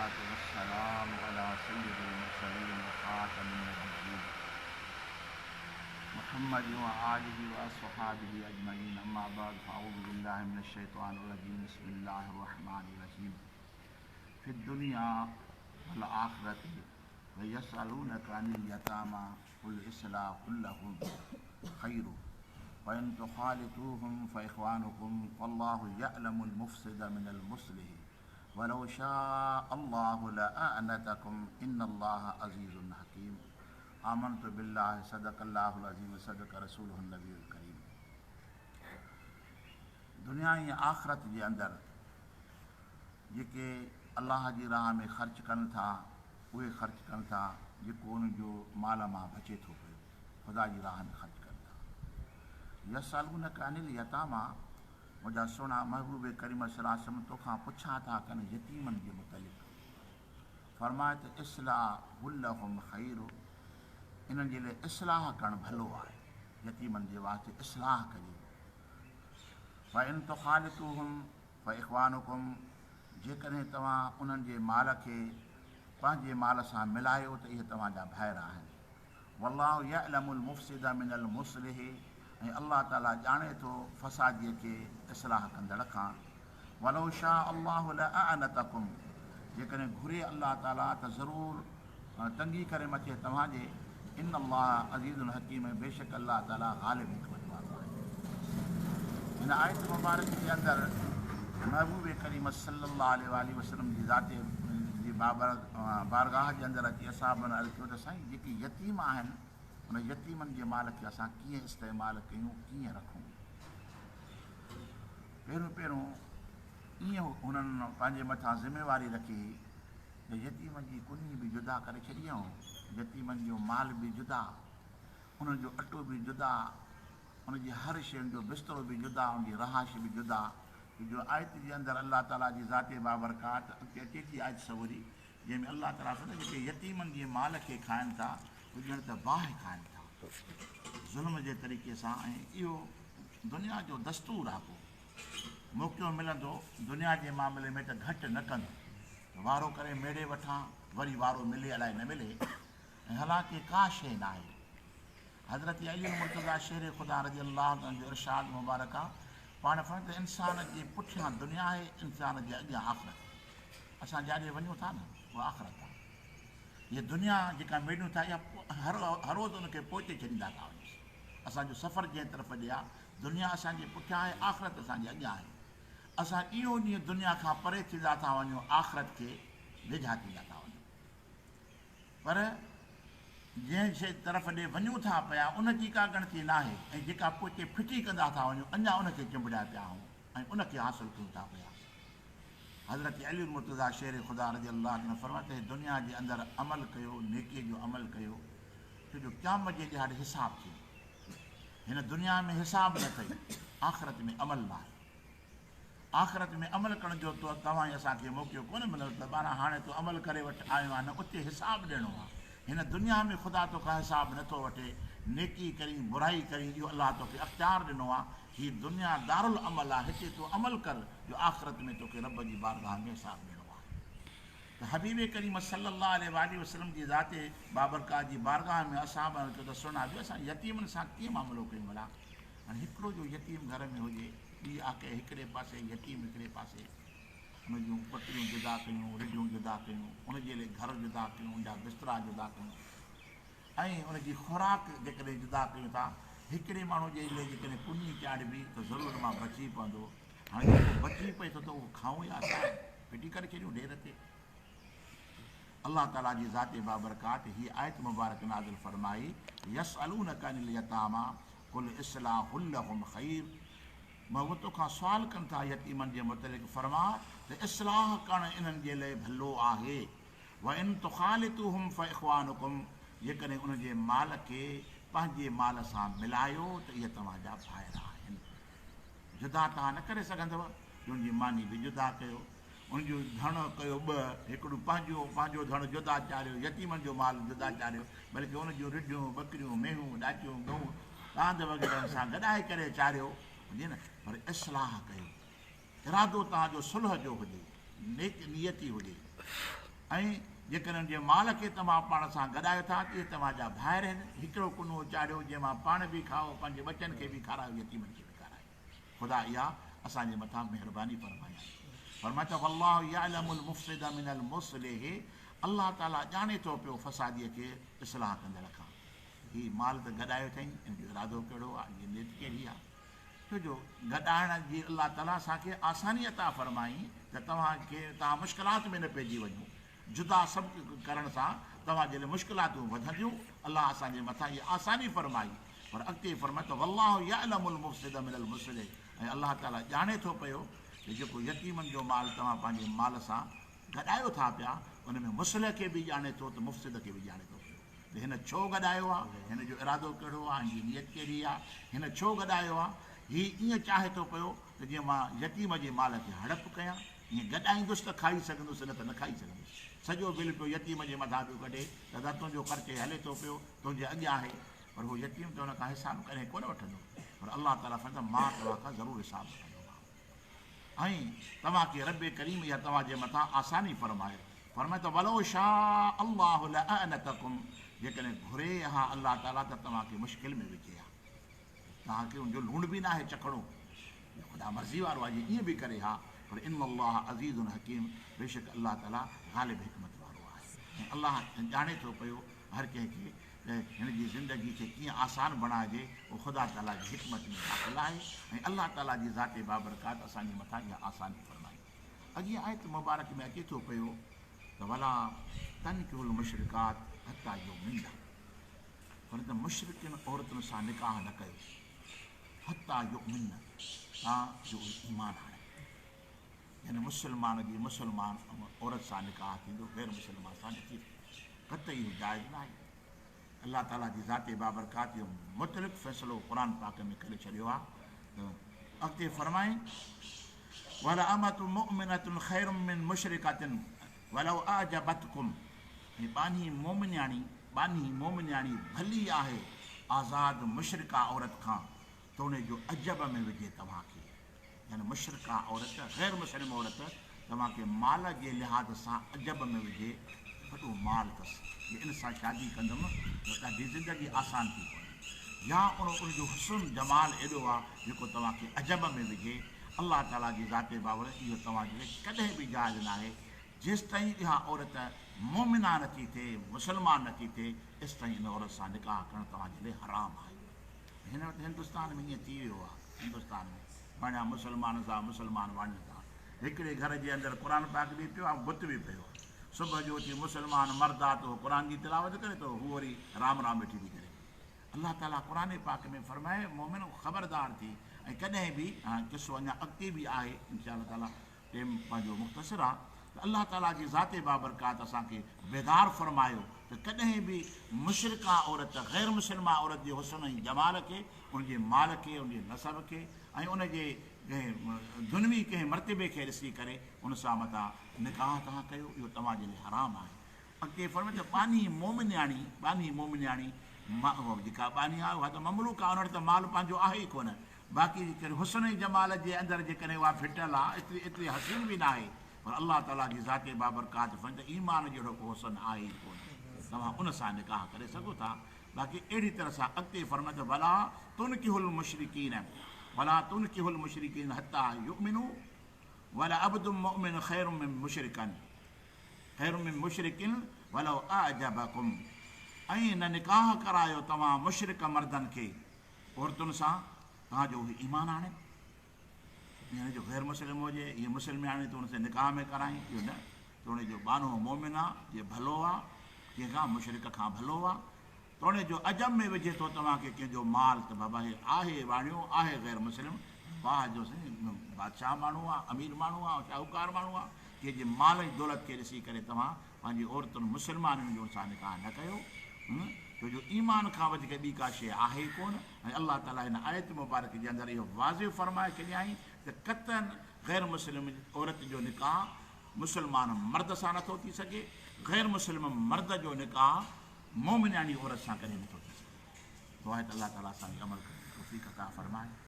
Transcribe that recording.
والصلاة والسلام على سيد المرسلين وخاتم النبيين محمد وآله وأصحابه أجمعين أما بعد فأعوذ بالله من الشيطان الرجيم بسم الله الرحمن الرحيم في الدنيا والآخرة ويسألونك عن اليتامى قل إصلاح لهم خير وإن تخالطوهم فإخوانكم والله يعلم المفسد من المصلح ولو شاء الله لأعنتكم إن الله عزيز حكيم آمنت بالله صدق الله العظيم صدق رسوله النبي الڪريم دنيا ۽ آخرت جي اندر جيڪي الله جي راهه ۾ خرچ ڪن ٿا اهي خرچ ڪن ٿا جيڪو انهن جو مال مان بچي ٿو پيو خدا جي راهه ۾ خرچ ڪن ٿا. يسألونک عن اليتاميٰ منهنجا سهڻا محبوب ڪريم صلي الله عليه وسلم توکان پڇا ٿا ڪن يتيمن جي متعلق فرماء ته اصلاح لهم خير انهن جي لاء اصلاح ڪرڻ ڀلو آهي يتيمن جي واسطي اصلاح ڪجي وان تخالطوهم فاخوانڪم جيڪڏهن توهان انهن جي مال کي پنهنجي مال سان ملايو ته اهي توهان جا ڀائر آهن. والله يعلم المفسد من المصلح ۽ الله تعالي ڄاڻي ٿو فساديء کي اصلاح ڪندڙ کان. ولو شاء الله لاعنتڪم جيڪڏهن گهري الله تعالي ته ضرور تنگي ڪري مٿي توهان جي. ان الله عزيز حڪيم ۽ بيشڪ الله تعالي غالب حڪمت وارو آهي. هن آيت مبارڪ جي اندر محبوب ڪريم صلي الله عليه واٰله وسلم جي ذات جي بارگاهه جي اندر اچي اصحابن عرض ڪيو ته سائين جيڪي يتيم آهن ان يتيمن جي مال کي اسان ڪيئن استعمال ڪيون ڪيئن رکون. پهريون پهريون ائين هنن پنهنجي مٿان ذميواري رکي هئي ته يتيمن جي ڪني به جدا ڪري ڇڏي ۽ يتيمن جو مال به جدا، انهن جو اٽو به جدا، ان جي هر شيء ان جو بسترو به جدا، ان جي رهائش به جدا، ڇو جو آيت جي اندر الله تعاليٰ جي ذات بابرڪات اڳتي اچي ٿي آيت سڳوري جنهن ۾ الله تعاليٰ فرمائي ٿو جيڪي يتيمن جي مال کي کائن ٿا اهي ڄڻ ته باهه کائن ٿا ظلم جي طريقي سان ۽ اهو دنيا جو دستور آهي ڪو موقعو ملندو دنيا جي معاملي ۾ ته گهٽ نه ڪندو ته وارو ڪري ميڙي وٺان وري وارو ملي الائي نه ملي ۽ حالانڪه ڪا شيء ناهي. حضرت علي المرتضيٰ شير خدا رضي الله عنه جو ارشاد مبارڪ آ، پاڻ فرمائن ته انسان جي پٺيان دنيا آهي، انسان جي اڳيان آخرت. اسان جاڏي وڃون ٿا نه اها آخرت آ. هيء دنيا جيڪا ميڙيون ٿا اها هر روز ان کي پوئتي ڇڏيندا ٿا وڃون. اسان جو سفر جنهن طرف ڏي آ، دنيا اسان جي پٺيان آهي، آخرت اسان جي اڳيان آهي. اسان ڏينهون ڏينهن دنيا کان پري ٿيندا ٿا وڃون، آخرت کي ويجها ٿيندا ٿا وڃون. پر جنهن شيء طرف ڏي وڃون ٿا پيا ان جي ڪا ڳڻتي ناهي ۽ جيڪا پوئتي ڦٽي ڪندا ٿا وڃون اڃا ان کي چنبڙيا پيا آهيون ۽ ان کي حاصل ڪيون ٿا پيا. حضرت علي المرتضيٰ شير خدا رضي الله عنه فرمايو ته دنيا جي اندر عمل ڪيو، نيڪيء جو عمل ڪيو، ڇو جو قيامت جي ڏهاڙي حساب ٿيندو. هن دنيا ۾ حساب نه اٿئي، آخرت ۾ عمل ناهي. آخرت ۾ عمل ڪرڻ جو تو توهان ۽ اسان کي موقعو ڪونه ملندو ته ٻارا هاڻي تون عمل ڪري وٺ آيو آهين نه اتي حساب ڏيڻو آهي هن دنيا ۾ خدا توکان حساب نه ٿو وٺي نيڪي ڪرين برائي ڪرين اهو الله توکي اختيار ڏنو آهي هي دنيا دارالعمل آهي هتي تون عمل ڪر جو آخرت ۾ توکي رب جي بارگاهه ۾ حساب ڏيڻو آهي ته حبيب ڪريم صلي الله عليه واٰله وسلم جي ذات بابرڪات جي بارگاهه ۾ اصحابن چيو ته سهڻا جو اسان يتيمن سان ڪيئن معاملو ڪيون ڀلا هاڻي هڪڙو جو يتيم گهر ۾ هجي، ٻي آڪهه هڪڙي پاسي، يتيم هڪڙي پاسي، ان جون ٻڪريون جدا ڪيون، رڍيون جدا ڪيون، ان جي لئي گهر جدا ڪيون، ان جا بسترا جدا ڪيون ۽ ان جي خوراڪ جيڪڏهن جدا ڪيون ٿا، هڪڙي ماڻهو جي لئي جيڪڏهن ڪني چاڙهبي ته ضرور ان مان بچي پوندو. هاڻي جيڪو بچي پئي ٿو ته اهو کائون يا اسان ڦٽي ڪري ڇڏيون ڍير تي. الله تعاليٰ جي ذات بابرڪات هيء آيت مبارڪ نازل فرمائي، يسألونک عن اليتاميٰ قل اصلاح لهم خير هو توکان سوال ڪن ٿا يتيمن جي متعلق فرماء ته اصلاح ڪرڻ انهن جي لئه ڀلو آهي وان تخالطوهم فاخوانڪم جيڪڏهن انهن جي مال کي پنهنجي مال سان ملايو ته اهي توهان جا ڀائر آهن جدا توهان نه ڪري سگهندؤ جو ان جي ماني به جدا ڪيو ان جو ڌڻ ڪيو ٻه، هڪڙو پنهنجو، پنهنجو ڌڻ جدا چاڙهيو، يتيمن جو مال جدا چاڙهيو، بلڪه ان جون رڍيون، ٻڪريون، مينهون، ڏاچيون، ڳئون، ڏاند وغيره سان گڏائي ڪري چاڙهيو، هجي نه، پر اصلاح ڪيو. ارادو توهان جو صلح جو هجي، نيڪ نيتي هجي. ۽ جيڪڏهن ان جي مال کي توهان پاڻ سان گڏايو ٿا ته اهي توهان جا ڀائر آهن، هڪڙو ڪنو چاڙهيو جنهن مان پاڻ به کائو، پنهنجي ٻچن کي به کارايو، يتيمن کي به کارايو. خدا اها اسان جي مٿان مهرباني فرمائي آهي. فرمائي ٿو والله يعلم المفسد من المصلح الله تعاليٰ ڄاڻي ٿو پيو فساديء کي اصلاح ڪندڙ کان. هي مال ته گڏايو اٿئين، ان جو ارادو ڪهڙو آهي، ان جي نيت ڪهڙي آهي؟ ڇو جو گڏائڻ جي الله تعاليٰ اسان کي آساني عطا فرمائي ته توهان کي توهان مشڪلات ۾ نه پئجي وڃو، جدا سڀ ڪرڻ سان توهان جي لاء مشڪلاتون وڌنديون، الله اسان جي مٿان اها آساني فرمائي، پر اڳتي فرمائي ته والله يعلم المفسد من المصلح ۽ الله تعاليٰ ڄاڻي ٿو پيو ته جيڪو يتيمن جو مال توهان پنهنجي مال سان گڏايو ٿا پيا ان ۾ مصلح کي به ڄاڻي ٿو ته مفسد کي به ڄاڻي ٿو پيو. ته هن ڇو گڏايو آ، هن جو ارادو ڪهڙو آ، هن جي نيت ڪهڙي آ، هن ڇو گڏايو آ، هي ائين چاهي ٿو پيو ته جيئن مان يتيم جي مال کي هڙپ ڪيان، ائين گڏائيندس ته کائي سگهندس نه ته نه کائي سگهندس. سڄو بل پيو يتيم جي مٿان پيو ڪڍي ته ادا تنهنجو خرچ هي هلي ٿو پيو، تنهنجي اڳيان آهي، پر هو يتيم ته هن کان حساب ڪڏهن ڪونه وٺندو، پر الله تعاليٰ فرمائي ٿو مان توهان کان ضرور حساب وٺندومانو. ۽ توهان کي رب ڪريم اها توهان جي مٿان آساني فرمائي. فرمائي ٿو ولو شاء الله لأعنتڪم جيڪڏهن گهري ها الله تعالي ته توهان کي مشڪل ۾ وجهي ها. توهان کي ان جو لوڻ به ناهي چکڻو. خدا مرضي وارو آهي جي ائين به ڪري ها پر ان الله عزيز حڪيم بيشڪ الله تعالي غالب حڪمت وارو آهي ۽ الله ڄاڻي ٿو پيو هر ڪنهن کي ته هن جي زندگي کي ڪيئن آسان بڻائجي، اهو خدا تعاليٰ جي حڪمت ۾ داخل آهي ۽ الله تعاليٰ جي ذات بابرڪات اسان جي مٿان اها آساني فرمائي. اڳين آيت مبارڪ ۾ اچي ٿو پيو ته ولا تنڪحوا المشرڪات حتيٰ يؤمن پر ته مشرڪن عورتن سان نڪاح نه ڪيو حتيٰ يؤمن تان جو اهي ايمان آڻين. يعني مسلمان جي مسلمان عورت سان نڪاح ٿيندو غير مسلمان سان نه ٿيندو. قطعي اهو جائز ناهي. الله تعاليٰ جي ذات بابرڪات اهو مطلق فيصلو قرآن پاڪ ۾ ڪري ڇڏيو آهي ته اڳتي فرمائي ولامة مؤمنة خير من مشرڪة ولو اعجبتڪم ۽ ٻانهي مؤمنياڻي ٻانهي مؤمنياڻي ڀلي آهي آزاد مشرڪه عورت کان توڻي جو عجب ۾ وجهي توهان کي. يعني مشرڪه عورت، غير مسلم عورت، توهان کي مال جي لحاظ سان عجب ۾ وجهي، وڏو مال اٿس، جي ان سان شادي ڪندم ته ڏاڍي زندگي آسان ٿي پوندي. يا ان ان جو حسن جمال ايڏو آ جيڪو توهان کي عجب ۾ وجهي، الله تعاليٰ جي ذات باور اهو توهان جي لاء ڪڏهن به جائز ناهي، جيستائين اها عورت مؤمنه نه ٿي ٿئي، مسلمان نه ٿي ٿئي، ايستائين ان عورت سان نڪاح ڪرڻ توهان جي لاء حرام آهي. هن وقت هندستان ۾ ائين ٿي ويو آهي. هندستان ۾ واڻيا مسلمان سان مسلمان واڻين سان هڪڙي گهر جي اندر قرآن پاڪ به پيو آهي بت به پيو آهي. صبح جو اٿي مسلمان مرد آ ته هو قرآن جي تلاوت ڪري ٿو هو وري رام رام ويٺي ٿي ڪري. الله تعاليٰ قرآن پاڪ ۾ فرمائي مومن خبردار ٿي ۽ ڪڏهن به قصو اڃا اڳتي به آهي انشاء الله تعاليٰ ٽيم پنهنجو مختصر آ ته الله تعاليٰ جي ذات بابرڪات اسان کي بيدار فرمايو ته ڪڏهن به مشرڪه عورت، غير مسلمه عورت جي حسن ۽ جمال کي، ان جي مال کي، ان جي نسب کي ۽ ان جي ڪنهن دنوي ڪنهن مرتبي کي ڏسي ڪري ان سان متان نڪاح توهان ڪيو، اهو توهان جي لاء حرام آهي. اڳتي فرمايو ته ٻانهي مؤمنياڻي، ٻانهي مؤمنياڻي، جيڪا ٻانهي آهي اها ته مملوڪ آهي، ان وٽ ته مال پنهنجو آهي ئي ڪونه، باقي جيڪڏهن حسن ۽ جمال جي اندر جيڪڏهن اها ڦٽل آ، ايتري ايتري حسين به ناهي، پر الله تعاليٰ جي ذات بابرڪات فرمائي ته ايمان جهڙو ڪو حسن آهي ئي ڪونه، توهان ان سان نڪاح ڪري سگهو ٿا، باقي اهڙي طرح سان اڳتي فرمائي ته ولا تنڪحوا المشرڪين ولا تنڪحوا المشرڪين حتيٰ يؤمنوا ولعبد مؤمن خير من مشرڪ خير من مشرڪ ولو اعجبڪم ۽ نه نڪاح ڪرايو توهان مشرڪ مردن کي عورتن سان تان جو اهي ايمان آڻين يعني جو غير مسلم هجي هي مسلمياڻي ته ان سان نڪاح ۾ ڪرائين اهو نه توڻي جو ٻانهو مؤمن آ جي ڀلو آ ڪنهن کان مشرڪ کان ڀلو آ توڻي جو عجب ۾ وجهي ٿو توهان کي ڪنهن جو مال ته بابا هي آهي واڻيو آهي غير مسلم واهه جو سائين بادشاهه ماڻهو آ امير ماڻهو آ شاهوڪار ماڻهو آ ڪنهن جي مال ۽ دولت کي ڏسي ڪري توهان پنهنجي عورتن مسلمانن جو ان سان نڪاح نه ڪيو ڇو جو ايمان کان وڌيڪ ٻي ڪا شيء آهي ئي ڪونه ۽ الله تعالي هن آيت مبارڪ جي اندر اهو واضح فرمائي ڇڏيائين ته قطعاً غير مسلم عورت جو نڪاح مسلمان مرد سان نٿو ٿي سگهي، غير مسلم مرد جو نڪاح مؤمنياڻي عورت سان ڪڏهن نٿو ٿي سگهي. دعا آهي ته الله تعالي اسان کي عمل ڪرڻ جي توفيق عطا فرمائي.